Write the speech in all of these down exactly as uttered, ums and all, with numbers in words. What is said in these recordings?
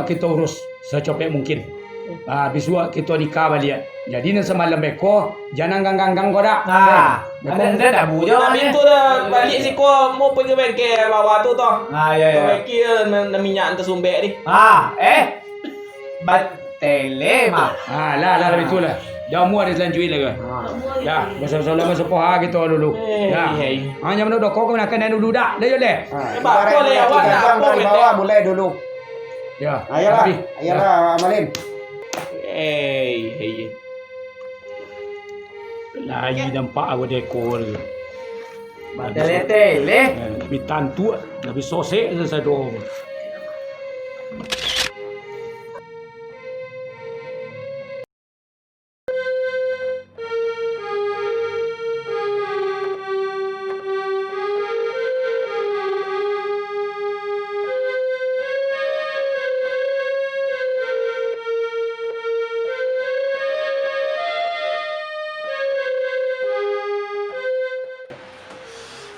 Kito urus sacopek mungkin. Ah, bisuak kito nikah baliak. Jadi, nan samalam beko, jan ganggang-ganggang ko dak. Ah, eh, ado, ado tabu jo. Nak pintu dah baliak siko, mau pergi bengkel bawah tu toh. Ah, ya, ya. Bengkel nan, nan minyak nan tasumbek ni. Ah, eh. Batele mah. Ah, lah, lah, lah, itulah. Dah umur ada selanjutnya lagi. Ah. Dah, basa-basa ulama sepuh ha kito dulu. Eh, dah. Iya, iya. Hanya menurut kau, kau nak kena dulu dah. Dah, yo, deh. Ah, ibarat ko lewat dah, gajang ko dari bawah, mulai dulu. Ya, ayolah, tapi, ayolah, ya. Amalin. Hei, hei. Lai nampak awak deko tu. Batele-tele. Eh, bi tantu, dah bi sosek sasado.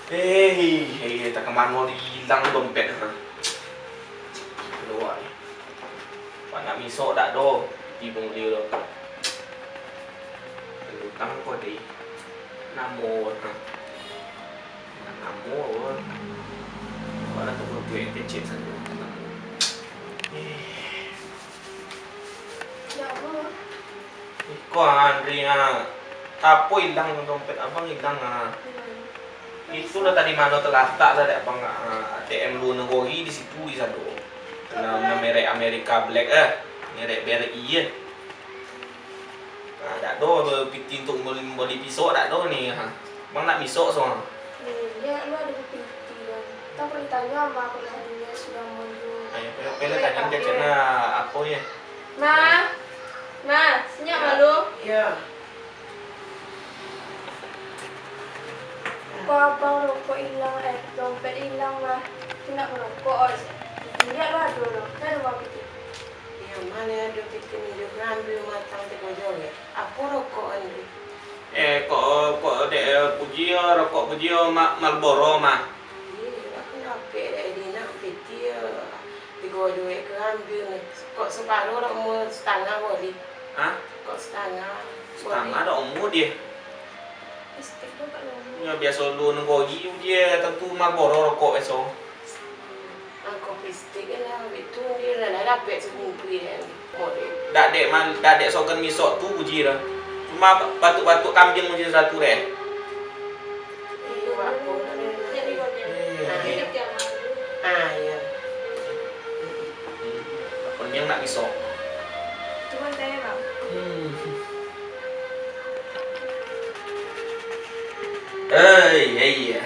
Eh, eh, eh, tak kemano dihilang dompet, ha? Aduh, ai. Pak nak misok dak do, di pungli tu. Utang ko deh. Namo, ha? Namo, ha? Wala tu duit kecil sajo. Eh. Ya Allah. Iko, ah, Andri, ah. Apo ilang dompet abang, ilang, ah? Itu lah tadi mano talatak lah dek abang, ah, A T M luar negeri di situ, di sado. Nah, nah, merek Amerika Black, eh. Merek B R I, eh. Nah, dak do pitih untuk membeli, membeli pisau, dak do ni, ha. Abang nak misok so. Ni, dia lu ada bukti-bukti dah. Tau perintahnya ama kalau hadinya sudah mundur. Ayo, ayo, ayo, tanya dia cakap nak apa ya? Ma, ma, senyap malu. Ya. Kok abang rokok ilang, eh, dompet ilang, mah. Tu nak merokok, oi. Liek lah dulu. Kan rumah piti. Iyo, mano ado piti ni, jo ambiak matang tigo jorek. Apo rokok an tu? Eh, kok, kok dek, eh, Puji yo, rokok Puji yo, Ma-, Marlboro, mah. Ih, aku napek dek di nak piti yo. Tigo duit ka ambiak ni. Kok saparo dak, umua satangah boleh. Hah? Kok satangah boleh. Satangah dak umua dia. Mistik tu kat rumah. Yo, biaso lu nenggogi dia, tantu Marlboro rokok biaso. Angko pistik lah, itu dia lah, lah dapek sabungkuih kan. Dak dek mal-, dak dek sogan misok tu, Puji lah. Cuma ba-, batuk-batuk kambiang Puji satu deh. Iyo, apo lah. Hmm. Ah, iyo. Apo yang nak misok? Cuma tanya, Bang. Hmm. Hei, hei, ya.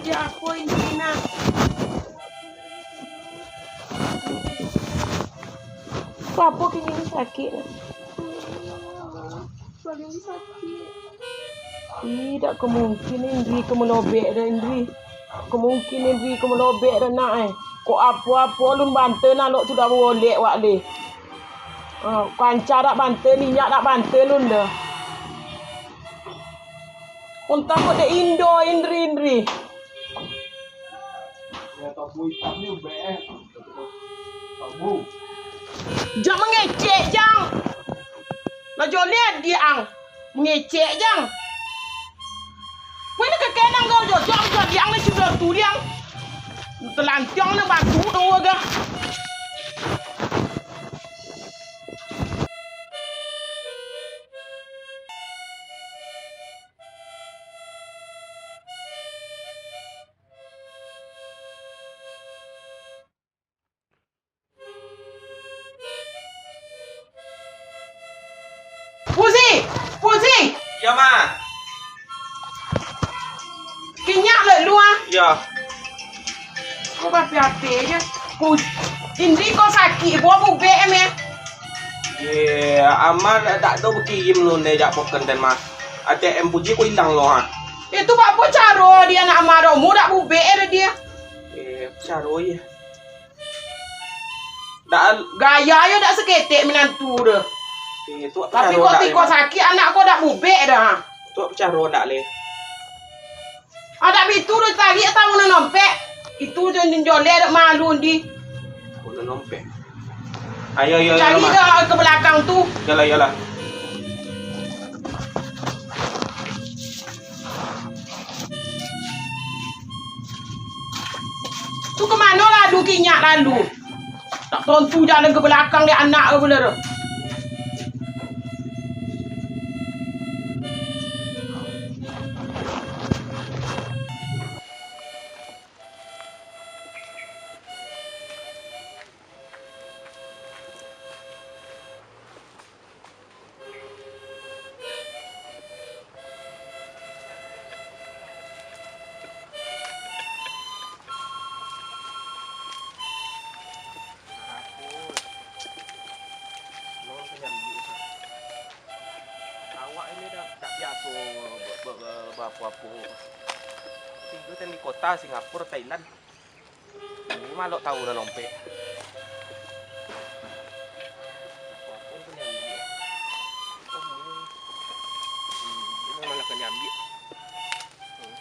Indak apo ini, Nak? Apo kini sakik, Nak? Badan sakik. Ih, dak ka mungkin Indri ka malobek doh, Indri. Dak ka mungkin Indri ka malobek doh, Nak, eh. Kok apo-apo alun bantai, Nak, lok sudah bagolek wak leh. Ah, kanca dak bantai, minyak dak bantai alun doh. Untuang kok dek Indo, Indri, Indri. Jan mangecek, Jang. Lah joleh adiak ang. Mangecek, Jang. Weh, ni kakek nang kau jojok, jojok adiak ang ni sudah tu, Jang. Telantiang ni batu tu, agak. Puji! Puji! Yo, Ma. Ko bapi-api je. Pu-, Indri ko sakik, buah bubek, meh. Ye, Ama dak, dak do bakirim lunde jak poken den mah. A T M Puji ko ilang lo, ha. Itu bak apo caro di anak Ama do, mu dak bubek dah dia. Eh, caro ye. Dak. Gaya yo dak saketek minantu doh. Eh, tu caro dak, tiko sakik, anak ko dak bubek dah. Tu caro dak le. Adak bitu doh tarik tahu nan nompek. Itu jan joleh dak malu di. Tahu nan nompek. Ayo, ayo, ayo, cari dah ke belakang tu. Yalah, yalah. Tu ke mano lalu kinyak lalu? Tak tontu jalan ke belakang dek anak ke pula tu. Awak ini dah tak biaso ba-, ba-, ba-, baapo-apo. Tigo tan di kota Singapura, Thailand. Ini malok tahu nan ompek. Apo-apo tu nyambi. Oh, ini. Hmm, ini malah ka nyambi. Hmm.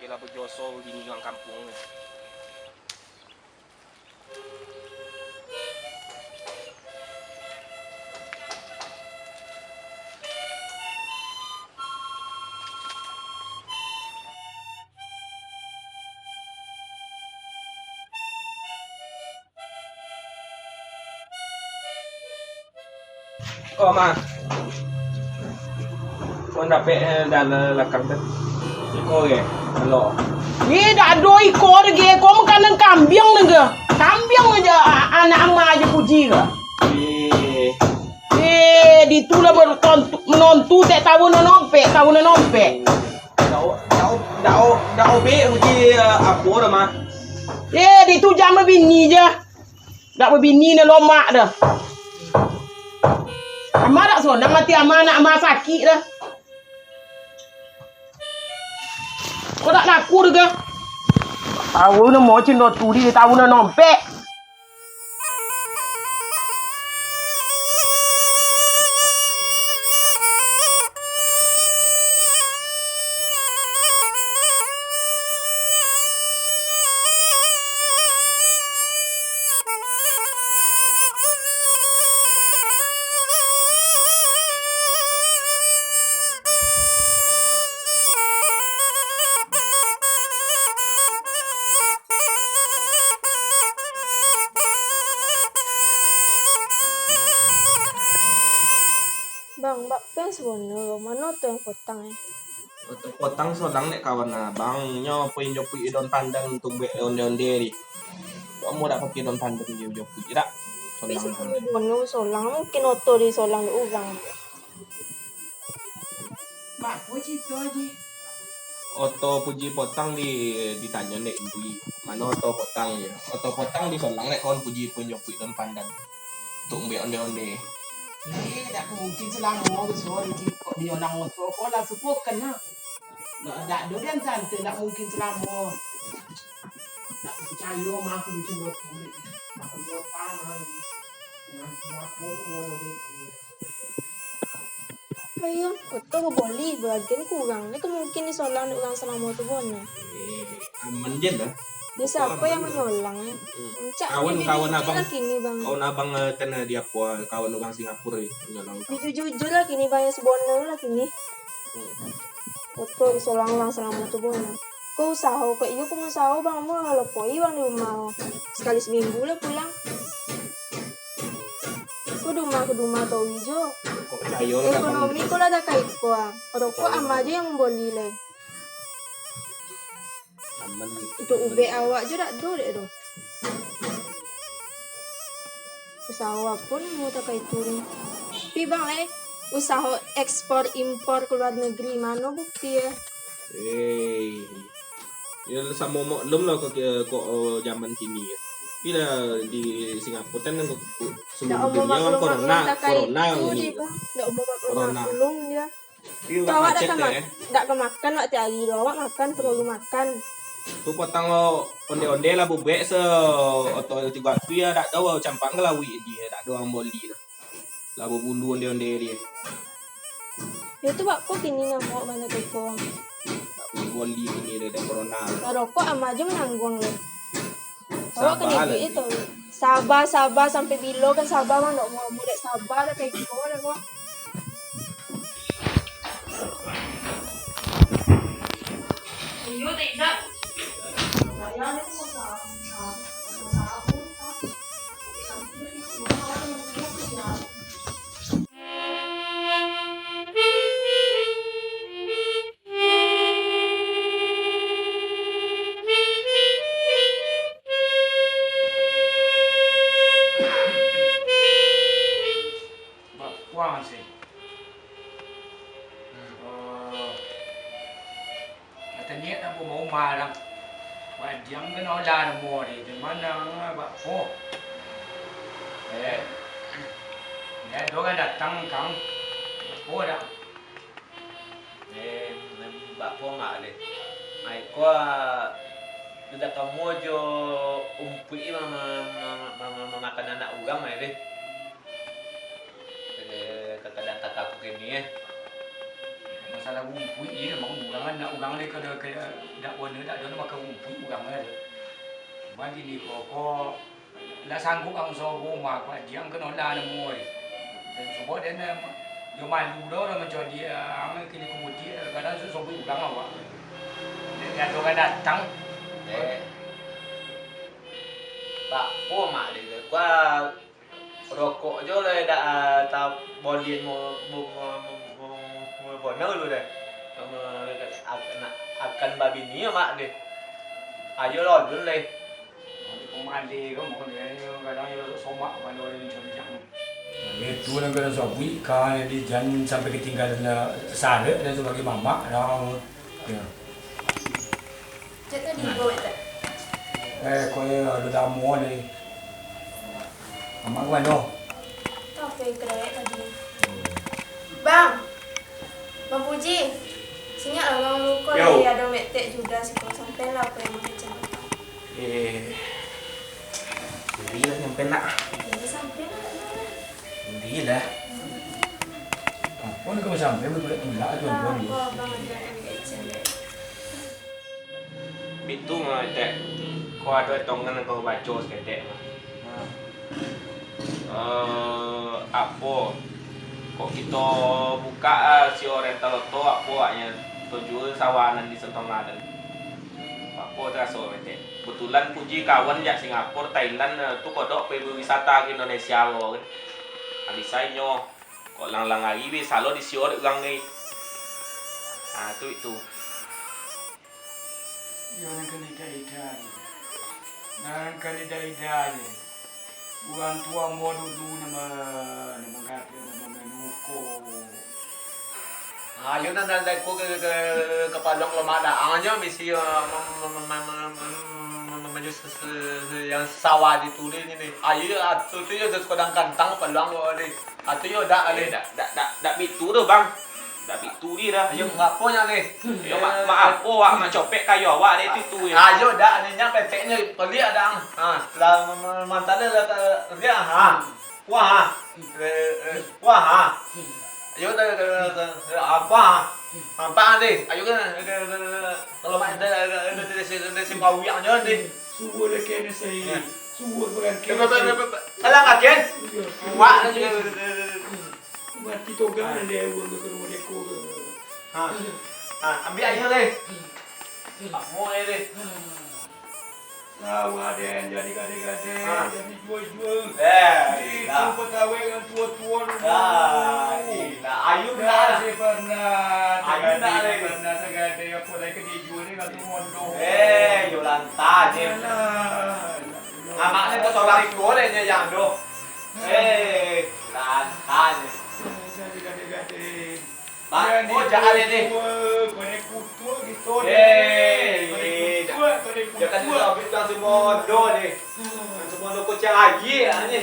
Kok lah bajoso bagini urang kampuang ni. Ko, Ma. Ko dapek, eh, dalam lakang tu. Iko ge, alo. Eh, dak ado iko doh ge. Ko makanan kambiang doh ge. Kambiang aja a-, anak ama aja puji ge. Eh. Eh, di tu lah bertontu-, menontu tek tahu nan ompek, tahu nan ompek. Dak o-, dak o-, dak o-, dak obek puji, eh, apo dah, Ma? Eh, di tu jan babini je. Dak babini nan lomak dah. Ama dak sonang ati ama, anak ama sakik dah. Ko dak laku doh ga. Tahu namo cindo tu di tahu nan ompek. Bang, bak pen sabono, mano tu nan potang, eh? Potang solang dek kawan abang, nyo painjopuik di daun pandan untuak buek onde-onde di. Kamu dak pakai daun pandan di jopuik, dak? Tapi solang tu. Sabono solang, mungkin oto di solang dek urang. Baapo carito, Ji? Oto Puji potang di, ditanyo dek Indri, mano oto potang, yo? Oto potang disolang dek kawan Puji painjopuik daun pandan. Untuak buek onde-onde. Eh, dak mungkin salamo baso di kok di olang oto ko lah supo kena. Dak, dak ado dian santai, dak mungkin salamo. Dak picayo mah aku bikin oto ni. Aku potang mah. Nah, aku oto ni. Ayo, oto baboli, baagian kurang. Ni ka mungkin disolang dek urang salamo tu, Bon. Eh, aman je lah. Di siapa yang manyolang, eh? Hmm. Cak, kawan, kawan abang, lah kini, Bang. Kawan abang, eh, kan, eh, di apa, kawan abang Singapura, eh, manyolang. Jujur-jujur lah kini, Bang, yang sebenar lah kini. Hmm. Oto iso lang-lang salamo tu, Bang. Ko usaho, ko iyo pangusaho, Bang, amuah lapoi, Bang, di rumah. Sakali saminggu lah pulang. Ko di rumah, ko di rumah tau ijo. Kok ayo lah, Bang. Ekonomi ko lah dakek ko, ah. Rokok ama aja yang mamboli, leh. Aman. Untuak ubek awak jo dak ado dek tu. Usaho apo namo takah itu ni? Tapi bang, eh, usaho ekspor impor ka luar negeri, mano bukti, eh? Eh, yo samo maklum lah kok, kok, eh, zaman kini, yo. Tapi lah di Singapura kan kok, kok seluruh dunia kan corona, corona ni. Dak omoh maklum-maklum dia. Iyo, tu awak dak ka mak-, dak ka makan wak tiap ari tu, awak makan, paralu makan. Tu patang lo onde-onde lah bubuek se oto tigo atuih, dak tau campang ka lauik dia, dak ado urang boli tu. Lah babulu onde-onde dia. Yo tu bak ko kini namo bana tu ko. Dak boli kini dia, dak corona. Lah rokok ama aja manangguang dia. Awak kan iduik tu. Saba, saba, sampai bilo kan saba, mano mau mulai saba lah kayak gitu, lah, kok. Iyo, tidak. Saya ni mau sa-, sa-, sa-, Bapuang sih. Hmm. Oh. Kataniak nak baumah lah. Wadiang kan olah namo dia. Di mana, Bak Po? Eh. Ya, dia orang datang, Kang. Bak Po dah. Eh, bak po mak deh. Ai ko, ah, dudak kamo jo umpuik ma-, ma-, ma-, ma-, ma-, mamakan anak urang ai deh. Eh, kakadang kataku kini, eh. Masalah umpuik, iyo, emang urang anak urang deh, kada, kada, dak wana, dak ado makan umpuik urang ai deh. Cuma gini ko, ko, Lah sanggup ang sobo mah, Pak Haji, ang kano lah namo ai. Dan sobo den, eh, yo malu doh, lah mancaliak, eh, ang kini kumudiak, eh, kadang so-, sobo urang awak. Den ado urang datang. Eh. Bak po mak dek tu, kua rokok jo lah dak, ah, tabolin mo-, mo-, mo-, mo-, mo-, mo-, bono lu deh. Mo-, ak-, nak akan babini yo mak deh. Ayo lo dulu deh. Pamali ko, mako dia ni kadang yo somak kapalo dia bincang-bincang. Itu nan kadang sabuik ka, jadi jan sampai katinggalan, eh, sarat dan sabagai mamak, dah, yo. Cak tadi ibo tak? Eh, ko yo, ado damo ni. Mamak ka mano? Tahu, pergi kedai tadi. Bang! Bang Puji, singak lah bang, luko lai ado metek juda siko, sampean lah apo yang mangecek. Eh, sudi lah sampean nak. Iyo, sampean lah, nak lah. Sudi lah. Apo nak kau sampean, baru tulak-tulak tu, tuan. Apo, abang ado nak mangecek. Bitu mah, Tek. Ko ado etongan kau baco saketek mah. Eh, apo? Kok kito bukak, ah, si Oriental Auto, apo agaknyo? Tujuah sawah nan di Sentonga tadi. Apo taraso, Tek? Kebetulan Puji kawan jak Singapura, Thailand, eh, tu kodok pai berwisata ka Indonesia ko, kan. Abih sainyo, kok lang-lang ari be salo disio dek urang ni. Ah, tu itu. Iyo, nan kan ida-ida je. Nan kan ida-ida je. Urang tuo ambo dulu nan ma-, nan manggatik, nan ma-, manuko. Ha, iyo nan, nan, nan ko ka, ka, ka paluang lamak daangnyo misi, ah, mem-, mem-, mem-, mem-, mem-, se-, se-, se-, yang sawah di tuli ni, ni. Ha, iyo, iyo, atu tu iyo, sekodang kantang paluang ko ni. Atu yo dak alih. Eh, dak, dak, dak, dak bitu doh, Bang. Dak bitu di dah. Ayo, ngapo nyo alih? Yo, ma-, maaf, oh, wak, mak copek kayo awak dek itu tu, yo. Ayo, dak, alih nyo petek nyo, pelik dak. Ha, lah, ma-, ma-, mantale lah, ta-, dia, ha. Wah, ha. Eh, eh, wah, ha. Ayo, dak, dak, dak, dak, apa, ha? Nampak, Deh? Ayo kan. Kalau mak, Deh, Deh, Deh, Deh, Deh, Deh, Deh, Deh, Suwun laki ni saya. Ya. Suwun barangkek. Salah makan? Iya. Kuat lah juga. Mati toga lah dia, urang ke rumah deko ke. Ha. Ha, ambiak aja, Leh. Lamo aja, Leh. Sawah den jadi gadai-gadai, ha, jadi jua-jua. Eh, itu lah. Pegawai nan tuo-tuo dulu. Ah, ilah. Ayu pernah. Masih pernah. Ayu pernah, Leh. Pernah tagadai, apo lai ka dijua ni, langsung mondok. Eh, yo lantas je. Alah. Anak ni kok sorang iko deh, nyayang doh. Eh, lantas je. Jadi gadai-gadai. Bang, oh, jangan ini. Kau ni kutuk gitu. Eh, kau ni kutuk, kau ni kutuk. Jangan disabuik langsung mondok ni. Langsung mondok kocak aja ni.